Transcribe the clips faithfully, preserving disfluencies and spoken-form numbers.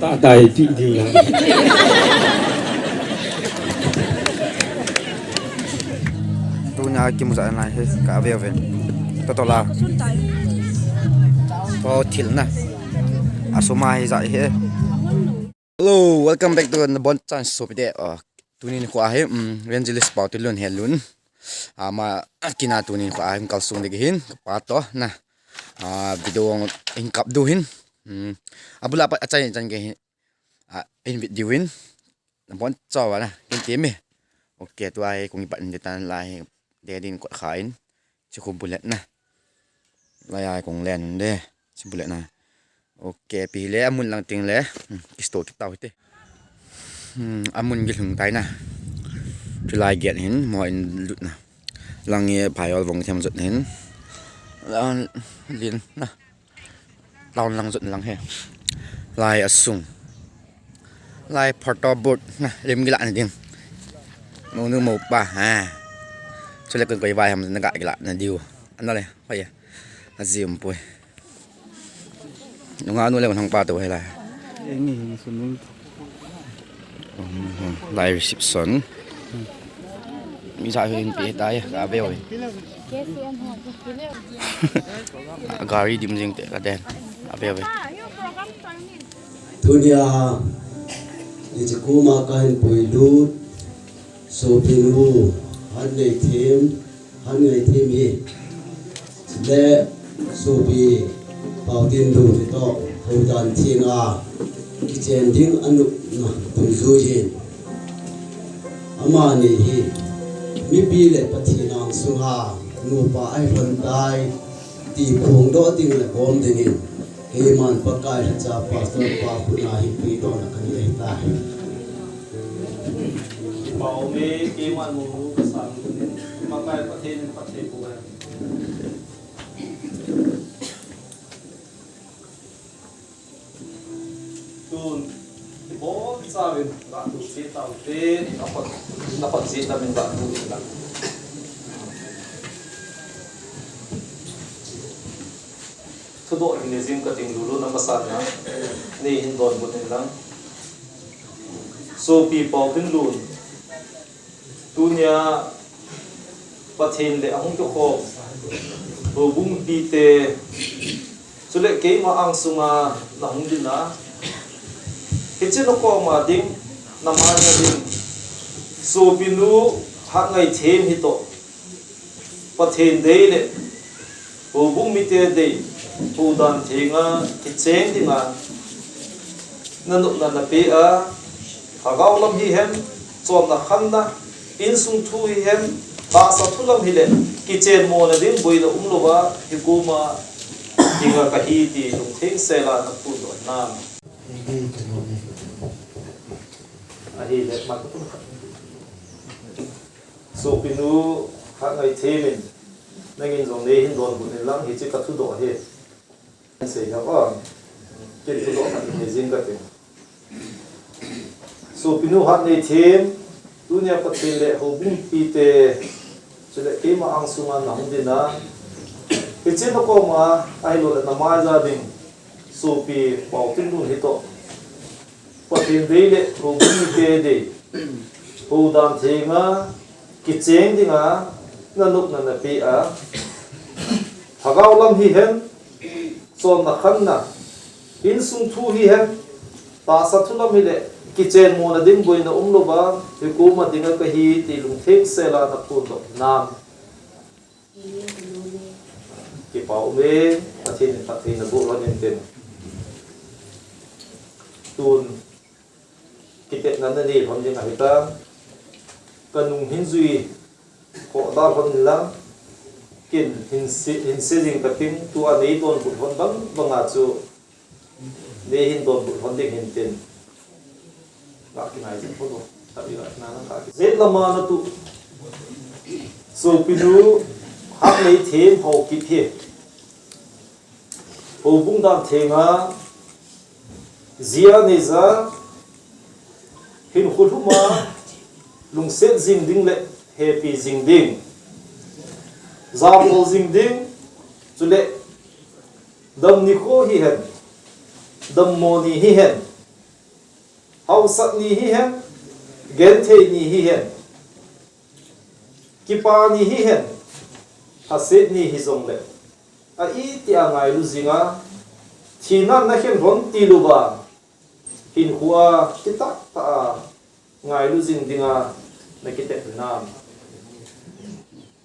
Tah dai ti ding la. Tunia kimu ja nai he ka ve ve. To to la. To thil na. Asoma hi ja he. Hello, welcome back to the Bon Chance Sopi de. Uh, tunin kho ahi, um, Evangelist Pau Tilun he lun. Ama kina tunin kho ahi, kalsung de hin, pa to na. Uh, video in kap du hin. Um, abula pa achai chan ke hin. Uh, in video in. Bon chawa na, kin ti mi. Okay, tua hi kung ipat in de tan la hi. De din ko kha in. Chi khu bullet na. Lai ai kong len de. Chi bullet na. Okay, pi le amun lang ting le. Hmm, kisto kit tau hite. Hmm, amun gil hung tai na. Chu lai get hin, mo in lut na. Lang ye phai ol vong them jot hin. Lang lin na. Town lang jot lang he. Lai asung. Lai photo booth na lim gila na ding. Mo nu mo pa ha. Chule kon koi vai ham na ga gila na diu. Ana le, hoye. Azim poi. Nunga nu le kon hang pa to he lai. Engi hi suming. Lai reception. Mi sa hin pi tai ka be oi. Gari dim jing te ka den. A be be. Tunia, hiche koma kahin puilut, sopinu, Hatngaithem, Hatngaithem hi. Le, sopi, Paotinlun hitoh, houdan thenga, kichen ding anopna dungjuiyin. Amani hi, mipi le Pathen angsunga, nupa ahi lhon tai, ti phongdoh ding le gom dingin, keiman Pakai lhacha Pastor pa khut a hin pedohna kanei ahitai. Kipa ume, keiman monu kasang uve. Pakai Pathen in phatthei boh hen. Tun, ibonchauvin, gah tu che taute, na phat, na phat che tauvin gah tu in lang. Thudoh hin nei jing kating, lulutna masatna, nei hin donbut in lang. Sopi Paotinlun, tunia Pathen le ahung kikhom houbung mipite, chule keima angsunga nahung dinga, hiche nakoma ding, namai a ding, sopinu Hatngaithem hitoh, Pathen dei le houbung mite dei, houdan thenga kicheng dinga nanopna napeh a, lhagao lam hihen, chonna khanna, insung thu hihen, tahsa thu lam hile, kichen mona ding boina umlouva, hikoma dinga kahi ti lungthengsel a naphondoh nam. Ahile, sopinu Hatngaithem in, nangin jong nei hin donbut in lang, hiche kathudoh hi. Sei kha o, ken thudoh khat nei jing kating. Sopinu Hatngaithem, tunia Pathen le houbung mipite, chule keima angsunga nahung dinga, hiche nakoma, ahilouleh namai a ding, sopi Paotinlun hitoh, Pathen dei le houbung mite dei, houdan thenga kicheng dinga nanopna napeh a, lhagao lam hihen, chonna khanna, insung thu hihen, tahsa thu lam hile, kichen mona ding boina umlouva, hikoma dinga kahi ti lungthengsel a naphondoh nam. Kipa ume, Pathen in phatthei naboh lhon intin. Tun, kitepna nanei lhon ding ahitan. Kanung hin jui khoh da lhon inlang. Ken hin se, hin se jing kating, tua nei donbut lhon bang banga chu nei hin donbut lhon ding hintin. Gah kinai jing lhon o. Tabi gah kinai lang gah ki. Jet lama natu. Sopinu Hatngaithem Haokip hi. Houbung dan thenga. Jia neija. Hinkho lhuma. Lungset jing ding le. Hepi jing ding. Jabol jing ding. Chule. Dam nikho hihen, dammo ni hihen, Hausat ni hihen, genthei ni hihen, kipa ni hihen, hasit ni hijongle, a itia ngailu jinga, thina nakhen lhon tilouva, hinkhoa kitah tah a ngailu jing dinga nakitep hinam?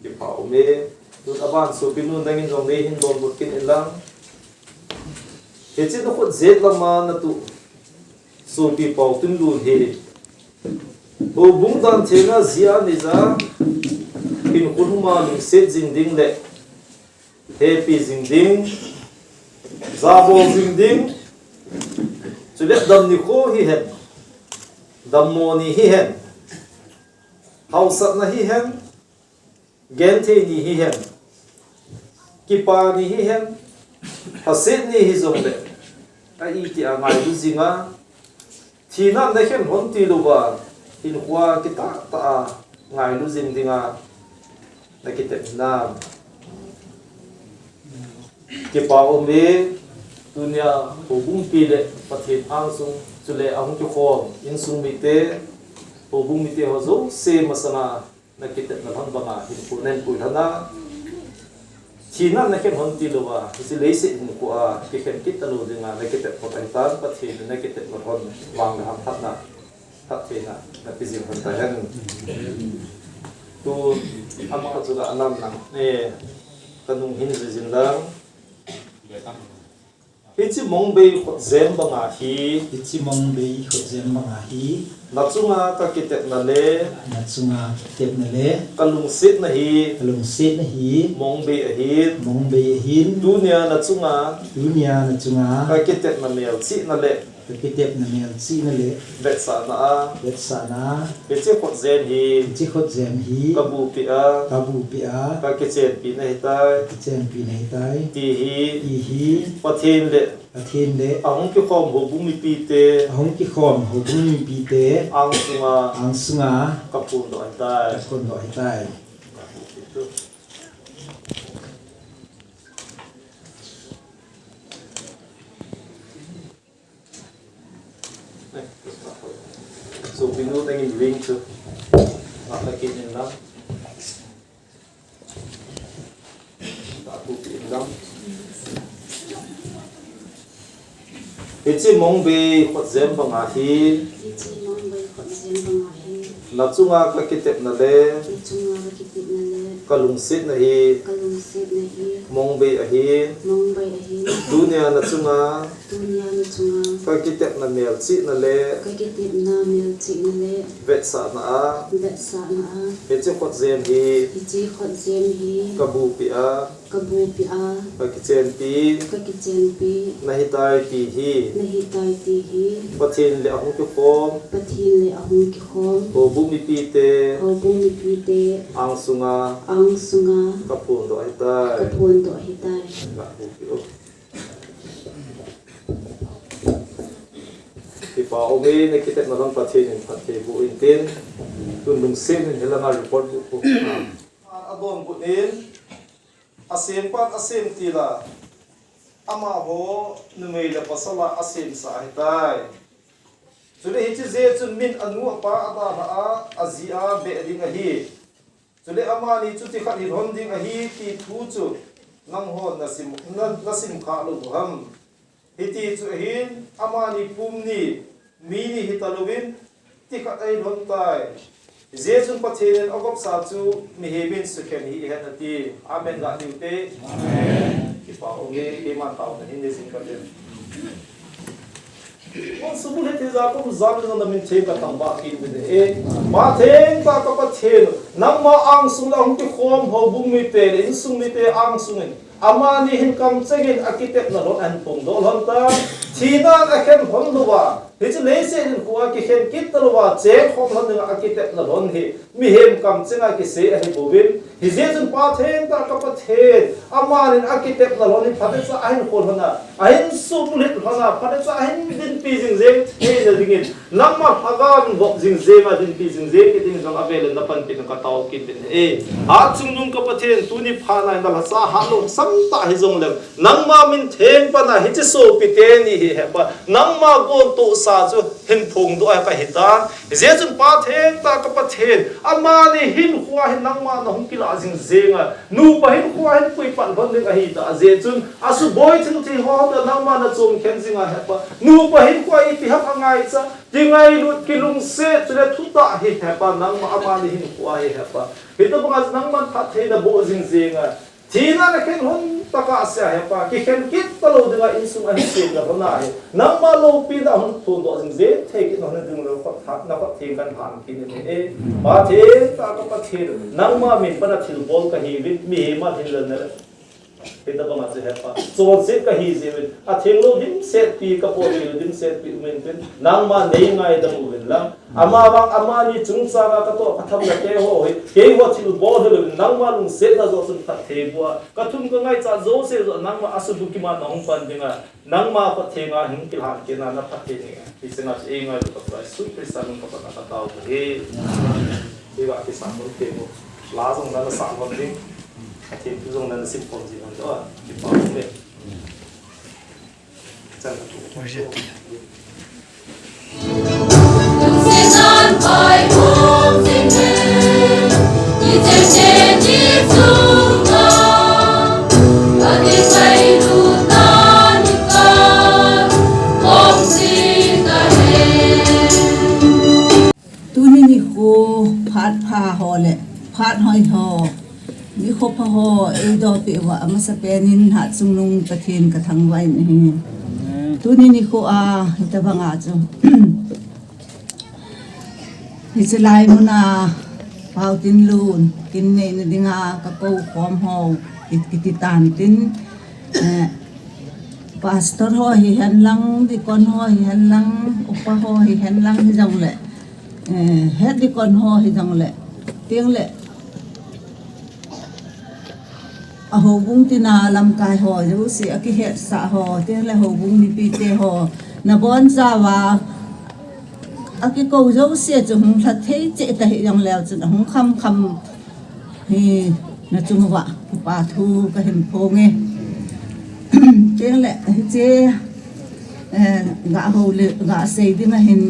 Kipa ume. Tun aban sopinu nangin jong neihin donbut kit inlang. Hiche nakhut jet lama natu sopi Paotinlun hi, houbung dan theng a jia neija, hinkho lhuma lungset jing ding le hepi jing ding, jabol jing ding, chule dam nikho hihen, dammo ni hihen, hausatna hihen, genthei ni hihen, kipa ni hihen, hasit ni hijongle, a itia ngailu jinga, thina nakhen lhon tilouva, hinkhoa kitah tah a ngailu jing dinga nakitep hinam? Kipa ume. Tunia houbung pi le Pathen angsung, chule ahung kikhom insung mite, houbung mite ho jouse masanga nakitepna lhon banga hinkho nahin pui lhon a, thina nakhen lhon tilouva, hiche leiset hinkhoa kikhen kit talou dinga nakitep lhon ahitan, Pathen in nakitepna lhon vang le hamphatna, phattheina napeh jing lhon tahen. Tun ama chu la anam nang e, kanung hin jui jin lang. Hiche Mongbei khotjem banga hi, hiche Mongbei khotjem banga hi, nachunga kakitepna le, nachunga kakitepna le, kalungsetna hi, kalungsetna hi, Mongbei ahin, Mongbei ahin, tunia nachunga, tunia nachunga, kakitepna melchihna le, kakitepna melchihna le, vetsahna a, vetsahna a, hiche khotjem hi, hiche khotjem hi, kabupi a, kabupi a, kakichenpi nahitai, kakichenpi nahitai, ti hi, ti hi, Pathen le, Pathen le, ahung kikhom houbung mipite, ahung kikhom houbung mipite, angsunga, angsunga, kaphondoh ahitai, kaphondoh ahitai. Sopinu nangin ring chu. Nakakit in lang. Tatupi in lang. Hiche Mongbei khotjem banga hi, hiche Mongbei khotjem banga hi, nachunga kakitepna le, nachunga kakitepna le, kalungsetna hi, kalungsetna hi, Mongbei ahin, Mongbei ahin, tunia nachunga, tunia nachunga, kakitepna melchihna le, kakitepna melchihna le, vetsahna a, vetsahna a, hiche khotjem hi, hiche khotjem hi, kabupi a, kabupi a, kakichenpi, kakichenpi, nahitai ti hi, nahitai ti hi, Pathen le ahung kikhom, Pathen le ahung kikhom, houbung mipite, houbung mipite, angsunga, angsunga, kaphondoh ahitai, kaphondoh ahitai. Kabupi o. Kipa ume, nakitepna lhon Pathen in phatthei boh intin, tun lungset in hilanga report boh po. Adonbut in, asempan asem tila, amaho numei le pasal a asemsa ahitai. Chule hiche je chun min anu apa adalhah a, aji a beh ding ahi. Chule amani chu tikhat hilhon ding ahi ti thu chu nanghon nasim, na, nasimkhah lou u ham? Hiti chu ahin, amani pum ni, mi ni hitalouvin, tikhat ahilhon tai. Hijeh chun Pathen in agopsa chu mihem in sukhen hih hen ati. Amen ga tiu te. Amen. Kipa ume, keiman taona hin nei jing kate. Kon subulhit hija kon jam jong na min theng kathangvah kit uvin e. Pa thengtah ka Pathen, nangma angsung le hung kikhom houbung mite le insung mite angsung in, amani hin kamcheng in akitepna lhon ahin phongdoh lhon tan. Thina in akhen lhon louva, hiche leiset hinkhoa kikhen kit talouva chengkhom lhon dinga akitepna lhon hi mihem kamcheng a kisei ahibouvin, hijeh chun Pa thengtah ka Pathen, amanin akitepna lhon hi phatecha ahin khol lhon a, ahin subulhit lhon a, phatecha ahin dinpi jing jeng theina dingin, nangma lhagao in vop jing jeng a, dinpi jing jeng kit ding jong avel in napanpina katao kit uvin e. Hatchungnung ka Pathen, tuni phat na in nalhacha hatlou samtah hijongleng, nangma min theng pan a hiche sopi teni hi Hepa, nangma gon tohsa chu hin phongdoh a kahitan. Hijeh chun Pa thengtah ka Pathen, amani hinkhoa hin nangma nahung kilah jing jeng a, nupa hinkhoa hin puipat lhon ding ahitah jeh chun, asuboi thil thei ho toh nangma nachom khen jing a Hepa, nupa hinkhoa iti ham angaicha, kingailut, kilungset, chule thutah hi Hepa, nangma amani hinkhoa hi Hepa, hitobanga nangman phattheina boh jing jeng a, thina le khen lhon tah a sia Hepa, kikhen kit talou dinga insung ahin sem le lhon ahi. Nangma loupina ahung phongdoh jing jeng thei kit lhon ding le khat tha, na khat theng kan han kit in e. Pa thengtah ka Pathen, nangma min pan a thilbol kahiuvin, mihem a hin lel na le. Hitobanga chu Hepa, chonset kahi jeh uvin, atheng lou dimset pi, ka pon lou dimset pi umin tin, nangma nei ngaidam uvin lang. Amavang amani chungchanga katoh kathamna teho hi, keiho thilbol hilou in nangma lungsetna joh chun phatthei boh a, kathum kangaichat jouse joh nangma asubukim a nahung pan dinga, nangma phatthei nga hin kilhan kit na, na phatthei nei a. Hiche nga chu eingailu ka Pa Jesu Christa min a pat a katao ahi. Hiva kisa mun te mo. La jong nana sah lhon ding. Atheng thu jong nana sim khom ji lhon ding a. Kipa um e. Tuni nikho phat pha ho le phat hoi ho, nikho pha ho eidoh peh uva amasapen in Hatchungnung Pathen kathangvah in ahi. Tuni nikho a hitobanga chu hiche lai muna Paotinlun kin neina dinga kakou khom ho kiti tan tin, eh, pastor ho hihen lang, deacon ho hihen lang, upa ho hihen lang hijongle, eh, head deacon ho hijongle, tengle ahoubung tina lamkai ho jouse, akihetsah ho, tengle houbung mipite ho, nabonchauva akikou jouse chu hung lha thei cheh tahih jongleu chun ahung khamkham hi nachung uva kipa thu kahin phong e. Tengle hiche, eh, gahou le gasei ding ahin,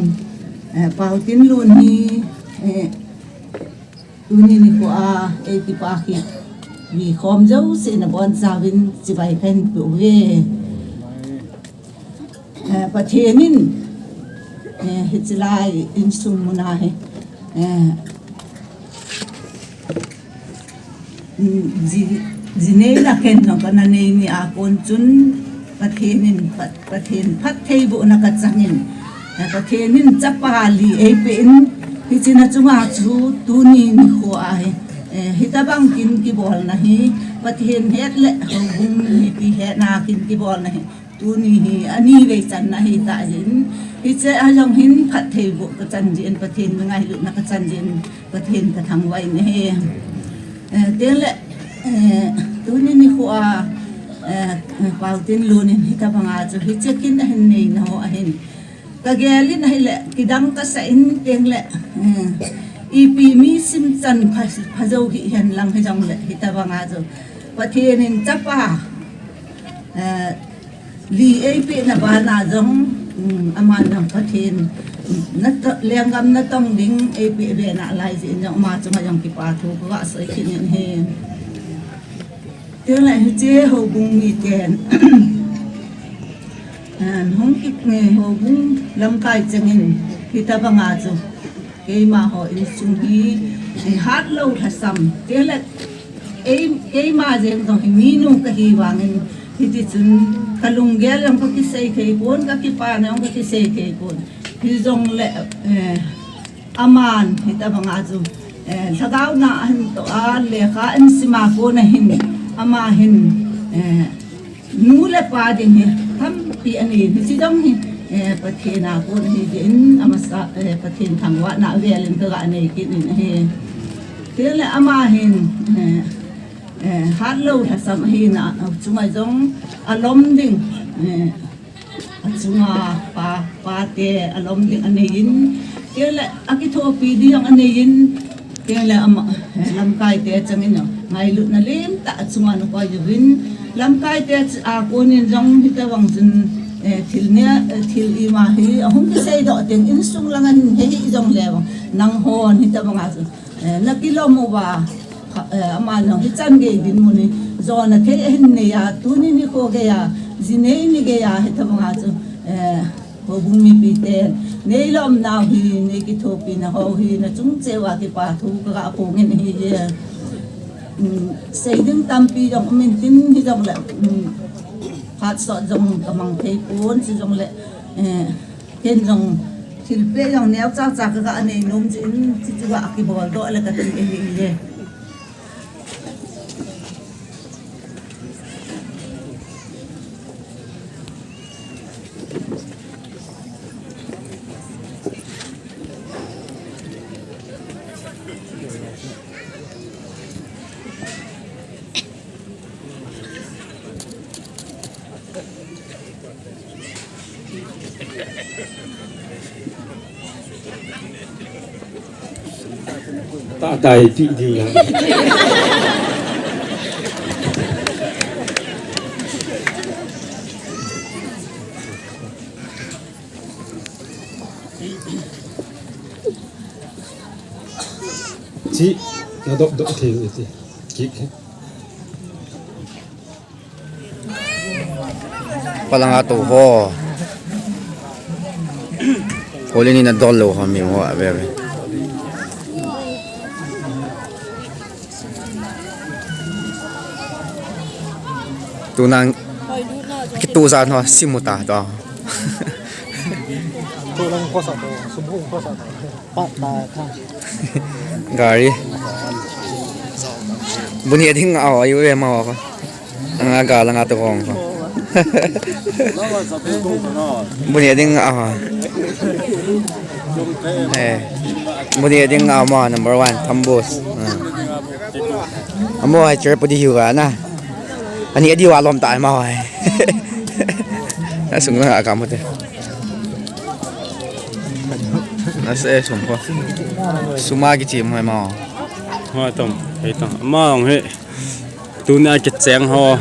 eh, Paotinlun hi, eh, tuni nikho a eitipa hi vikhom jouse nabonchauvin chibai kahin pe uve. Eh, Pathen in, eh, hiche lai insung muna hi, eh, ji, jinei le khen jong kana nei ni a kon chun Pathen in phat, Pathen phattheibohna kachangin, eh, Pathen in chapa li eipeh in hiche nachunga chu tuni nikho a hi, eh, hitobang kin kibolna hi Pathen het le houbung mipi hetna kin kibolna hi tuni hi ani vei channa ahitah jeh in, hiche a jong hin phattheiboh kachan jeh in, Pathen ngailutna kachan jeh in Pathen kathangvah in ahi. Eh, tengle, eh, tuni nikho a, eh, Paotinlun in hitobanga chu hiche kin ahin neina ho ahin kagel in ahile, kidang kasah in tengle, eh, ipi mi simchan pha, pha jou hihen lang hijongle, hitobanga chu Pathen in chapa, eh, li eipehna bana jong, um, aman jong Pathen, um, nato-, lenggam natong ding eipeh be nalai jeh in jong ama chunga jong kipa thu kaga sei kit in ahi. Tengle hiche houbung miten, eh, hung ki, eh, houbung lamkai chengin hitobanga chu keima ho insung hi, eh, hatlou lhasam. Tengle ei, keima jeng jong hi minu kahi vangin hitichun kalunggel jong kakisei thei pon, kakipana jong kakisei thei pon. Hijongle, eh, aman hitobanga chu, eh, lhagao na ahin toh a, lekha ahin sim a kona hin, ama hin, eh, nu le pa ding hi tampi anei, hiche jong hi, eh, Pathen a kon ahi jeh in amasa, eh, Pathen thangvahna avel in kaga nei kit in ahi. Tengle ama hin, eh, eh, hatlou lhasam ahina, achunga jong alom ding, eh, achunga pa, pate alom ding anei in, tengle akithopi ding jong anei in, tengle ama, eh, lamkaite changin jong ngailutna lemtah achunga nakoi uvin, lamkaite a konin jong hitobang chun Eh, thil ne, eh, thil ima hi ahung kisei doh teng insung langa hin hei hih jongle, nanghon hitabanga chu, eh, nakilom uva, eh, ama jong hichan gei dinmun hi jona thei ahin neiya, tuni nikho geiya, jinei ni geiya hitabanga chu, eh, houbung mipiten neilom nau hi, neikithopina ho hi nachung cheh uva kipa thu kaga phong in ahi. Um, sei ding tampi jong um intin, hijongle, um, phat sot jong kamang thei pon, chujongle, eh, ken jong thilpeh jong neocha cha kaga nei nom jeh in, chuchu ga kibol doh le kati ahi. Tah tai ti ding a. Chi, nadop dop thei ti. Kik. Palanga tou ho. Hoileni nadol lou ho mi ho ave ave. Tuna kituh jan ho simu ta to. Tulang khosa to, subung khosa to. Gari. Buni ading a, ayu ve ma ko. Anga ga langa to kong ko. Buni ading a. Eh. Buni ading a ma number one, Thambus. Ah. Amo hai chair pudi hiu ga na. Ani adi wa lom ta ma hai. Asung langa ka mo te. Nasa eh, sum ko. Suma kichim hoi ma. Hoi tong, hei tong. Ama ong he. Tuni a kicheng ho.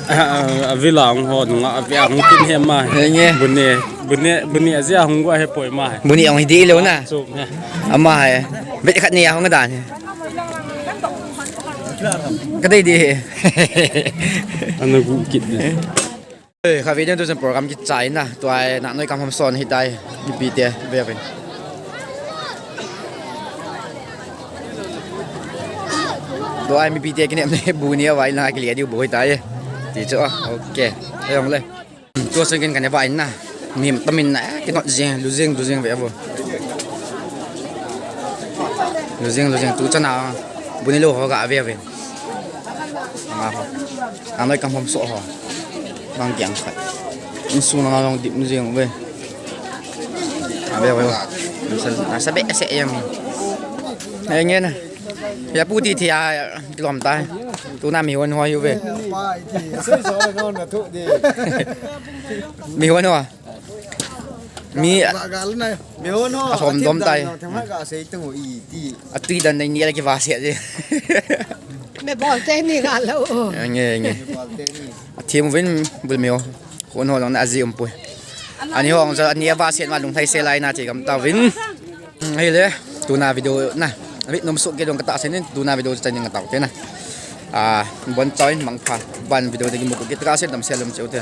A, a, avila ong ho, nunga avi a hung kin he ma. He nge. Buni, buni, buni azia hung gua he poi ma he. Buni ong hi di lo na. Sum he. Ama he. Bet khat ni a hung dan he. Ka dei di he. Ana gu kit di. Eh, kha video tu chen program kichai na, tua na noi kam hom son hi tai, mipite, ve ve. Tua mipite kinem ne bu ni a vai la kile diu bu hi tai. Ti chu, ah, ok. Ayong le. Tua chen ken kane vai na. Nim tamin na, eh, kinot jeng, lu jeng, lu jeng ve vo. Lu jeng, lu jeng, tu chana. Bu ni lo ho ga ve ve. Anga ho. Anoi kam hom so ho. Bang kiang khat. Insung langa long dip nu jeng ve. Ave ve. Sa, sa be se yam. Ai nge na. Ya pu ti ti a kilom ta. Tuna mi hon ho yu ve. Mi hon ho. Mi, ga, ga lu na. Mi hon ho. Asom dom tai. Themai ga sei tu i ti. Atui dan nei ni la ki va se je. Me bol te ni ga lo. Nge, nge. Bol te ni. Athem uvin bul mi ho. Hon ho long na aji um pui. Ani ho ong ja ani ava se ma lung thai se lai na ti kam ta uvin. Hei le. Tuna video na. Abi nom suk ke dong kata se nin tuna video chai ning kata te na. Ah, bon choi mangpha. Ban video de ki mu ko kit ka se dam se lum cheu te.